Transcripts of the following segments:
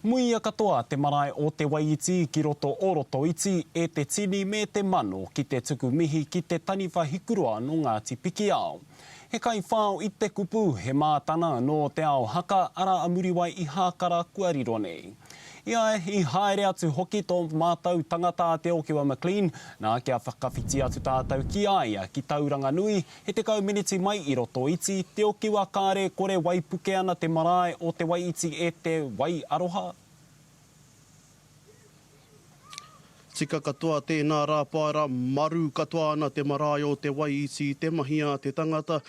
Muia katoa te marae o Te Waiiti ki roto o Rotoiti e te tini me te mano ki te tuku mihi ki te taniwha hikuroa nō Ngāti Pikiao. He kaiwhao i te kupu, he mātana nō te ao haka, arā a Muriwai Ihākara kua riro nei. I a i haere atu hoki tō mātou tangata a Te Okiwa McLean, nā kia whakawhiti atu tātou ki a ia ki Tauranganui, He tekau meneti mai i Rotoiti, Te Okiwa kāre kore waipuke ana te marae o Te Waiiti e te wai aroha. Tika katoa tēnā rā paera, maru katoa ana te marae o Te Waiiti i te mahi a te tangata.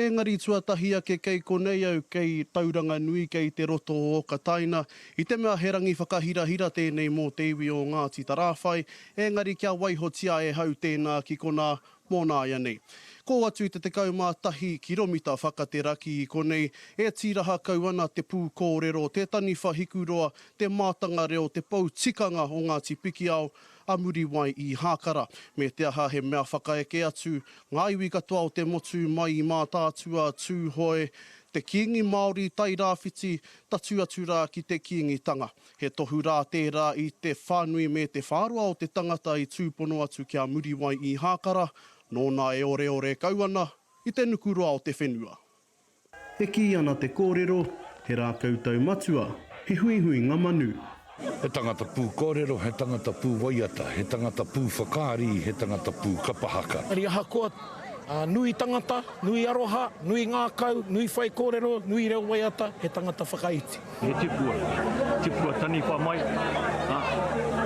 Engari tuatahi ake kei konei au, kei Tauranganui, kei te roto o Okataina, i te mea he rangi whakahirahira tēnei mō te iwi o Ngāti Tarāwhai, engari kia waihotia e hau tēnā ki konā, Mō nāianei. Kō atu i te 11 kiromita whakateraki i konei, e tīraha kau ana te pūkōrero, te taniwha hikuroa, te mātanga reo, te pou tikanga o Ngāti Pikiao, a Muriwai Īhākara. Me te aha he mea whakaeke atu ngā iwi katoa o te motu mai i Mātaatua, Tūhoe, te Kīngi Māori, Tairāwhiti, tatū atu rā ki te Kīngitanga. He tohu rā tērā i te whānui me te whāroa o te tangata i tūpono atu ki a Muriwai Īhākara, nōna e oreore kau ana i te nukuroa o te whenua. E kī ana te kōrero, he rākau taumatua, he huihuinga manu. He tangata pūkōrero, he tangata pūwaiata, he tangata pūwhakaari, he tangata pūkapa haka. Engari ahakoa nui tangata, nui aroha, nui ngākau, nui whaikōrero, nui reo waiata, he tangata whakaiti. He tipua, tipua taniwha mai, ā,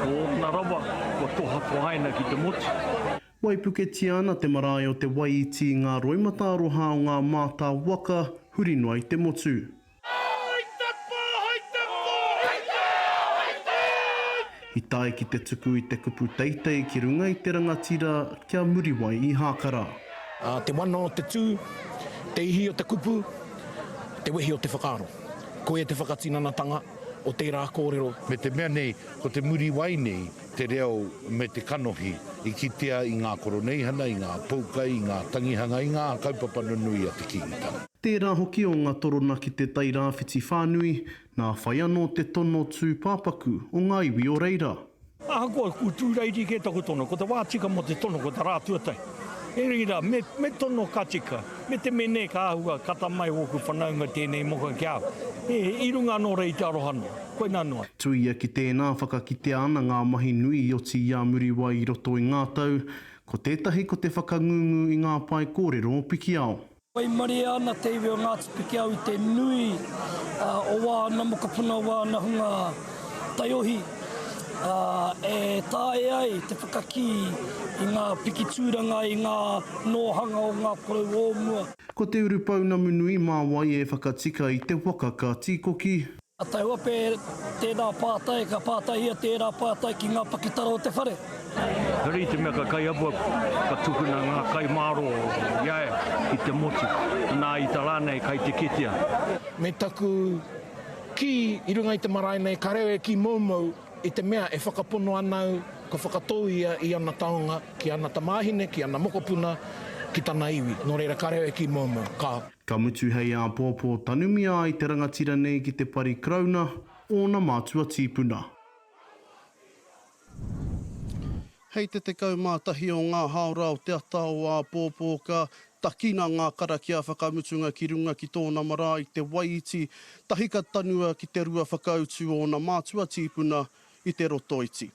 ko ōna rawa kua tohatohaina ki te motu. Waipuketia ana te marae o Te Waiiti i ngā roimata aroha o ngā mātā waka huri noa i te motu. I tae ki te tuku i te kupu teitei ki runga i te rangatira kia Muriwai Ihākara. Te wana o te tū, te ihi o te kupu, te wehi o te whakaaro. Koia te whakatinanatanga o tērā kōrero. Me te mea nei, ko te Muriwai nei te reo me te kanohi i kitea i ngā koroneihana, i ngā poukai, i ngā tangihanga, i ngā kaupapa nunui a te Kīngitanga. Tērā hoki o ngā torona ki te Tai Rāwhiti whānui, nā whai anō te tono tūpāpaku o ngā iwi o reira. Ahakoa ku tūrairi kē taku tono, ko te wā tika mō te tono ko te rā tuatahi. Engari rā, me, me tono ka tika, me te mene ka āhua kata mai ōku whanaunga tēnei moka ki a au. E, i runga anō rā i te aroha noa. Koinā noa. Tuia ki tēnā whakakitea ana ngā mahi nui i oti i a Muriwai i roto i ngā tau, ko tētahi ko te whakangungu i ngā pae kōrero o Pikiao. Waimarie ana te iwi o Ngāti Pikiao i te nui o wāna mokopuna, wāna hunga taiohi, e taea ai te whakakī i ngā piki tūranga, i ngā nōhanga o ngā korou o mua. Ko te urupounamu nui mā wai e whakatika i te waka ka tīkoki? Ka tauape tēnā pātai, ka pātaihia tērā pātai ki ngā pakitara o te whare. Engari i te mea ka kai apuapu, ka tukuna ngā kai mārō i a ia ki te motu, nā i ta rā nei kai te kitea. Me taku kī i runga i te marae nei, ka reo e kī moumou i te mea e whakapono ana au ka whakatō ia i ana taonga ki ana tamāhine, ki ana mokopuna, ki tana iwi. Nō reira ka reo e kī moumou, ka. Ka mutu hei āpōpō tanumia ai te rangatira nei ki te pari Karauna, ōna mātua tīpuna. Hei te 11 o ngā hāora o te ata o āpōpō ka takina ngā karakia whakamutunga ki runga ki tōna marae i Te Waiiti, tahi ka tanua ki te rua whakautu ōna mātua tīpuna i Te Rotoiti.